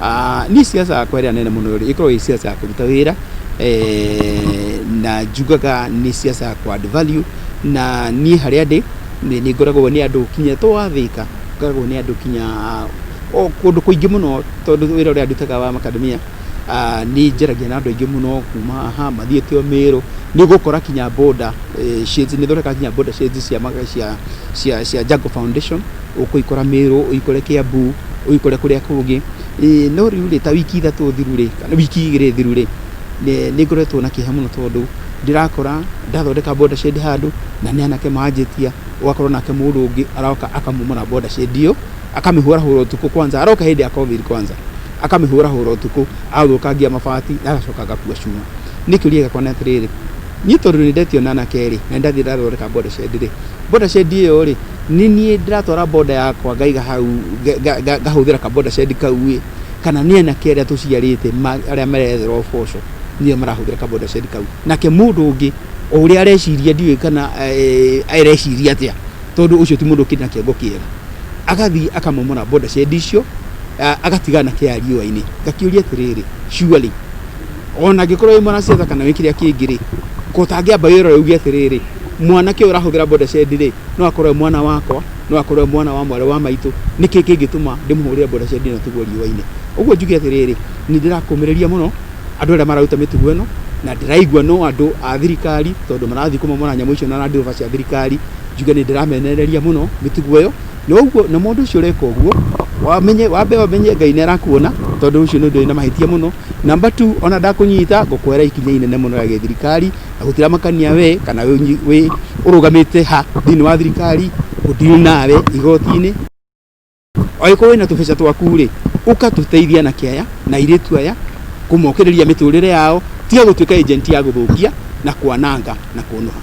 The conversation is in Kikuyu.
Niĩ siasa yakwa ĩrĩa nene mũno rĩ, ĩkoragwo ĩ siasa ya kũruta wĩra na njugaga nĩ siasa ya kũ add value na niĩ harĩa ndĩ nĩ ngoragwo nĩ andũ kinya to a Thĩka, ngoragwo nĩ andũ kinya o kũndũ kũingĩ mũno tondũ wĩra ũrĩa ndutaga wa macadamia nĩ njaragia na andũ aingĩ mũno kuma haha mathiĩte o Mĩrũ, nĩ ũgũkora kinya border shades, nĩ thondekaga kinya border shades cia Jungle Foundation, ũkũikora Mĩrũ, ũikore Kĩambu, ũikore kũrĩa kũngĩ. No rĩu rĩ, ta wiki 3 thiru rĩ, kana wiki 2 thiru rĩ, nĩ ngoretwo na kĩeha mũno tondũ ndĩrakora ndathondeka border shed handũ na nĩ anake manjĩtia, ũgakora nake mũndũ ũngĩ aroka akamomora border shed ĩyo, akamĩhũrahũra ũtukũ kwanza, aroka hĩndĩ ya Covid kwanza, akamĩhũrahũra ũtukũ, agathũkangia mabati na agacoka agakua cuma. Niĩ kĩũria gĩakwa nĩ atĩrĩrĩ, niĩ tondũ nĩ ndetio nĩ anake rĩ, na nĩ ndathiĩ ndathondeka border shed rĩ, border shed ĩyo rĩ, nĩ niĩ ndĩratwara border yakwa ngaiga hau ngahũthĩra ka border shed kau ĩ, kana nĩ anake arĩa tũciarĩte arĩa marethera ũboco nĩo marahũthĩra ka border shed kau. Nake mũndũ ũngĩ o ũrĩa areciria ndiũĩ kana areciria atĩa, tondũ ũcio ti mũndũ ũkĩrĩ na kĩongo kĩega, agathiĩ akamomora border shed icio, agatiga anake aya riũa-inĩ. Ngakĩũria atĩrĩrĩ, surely ona angĩkorwo wĩ mwanasiasa kana wĩ kĩrĩa kĩngĩ rĩ, ko ũtangĩamba wĩrore uge atĩrĩrĩ, mwanake ũyũ ũrahũthĩra border shed rĩ, no akorwo e mwana wakwa, no akorwo e mwana wa mwarĩ wa maitũ, nĩkĩ kĩngĩtũma ndĩmũhũrĩre border shed ĩno tiguo riũa-inĩ? Ũguo njuge atĩrĩrĩ, nĩ ndĩrakũmĩrĩria mũno andũ arĩa mararuta mĩtugo ĩno, na ndĩraigua no andũ a thirikari tondũ marathiĩ kũmomora nyamũ icio na Land Rover cia thirikari, njuge nĩ ndĩramenereria mũno mĩtugo ĩyo, na ũguo na mũndũ ũcio ũreka ũguo wamenye wambe ũmenye Ngai nĩ arakuona tondũ ũcio nĩ ũndũ wĩna mahĩtia mũno. Number two, ona ndakũnyita ngũkuoera ikinya inene mũno rĩa gĩthirikari na gũtiramakania we kana wĩ ũrũgamĩte ha thĩinĩ wa thirikari ngũ deal nawe igoti-inĩ. Angĩkorwo wĩna tũbeca twaku rĩ, ũka tũteithie anake aya na airĩtu aya kũmokĩrĩria mĩtũrĩre yao, tiga gũtuĩka agent ya gũthũkia na kwananga na kũnũha.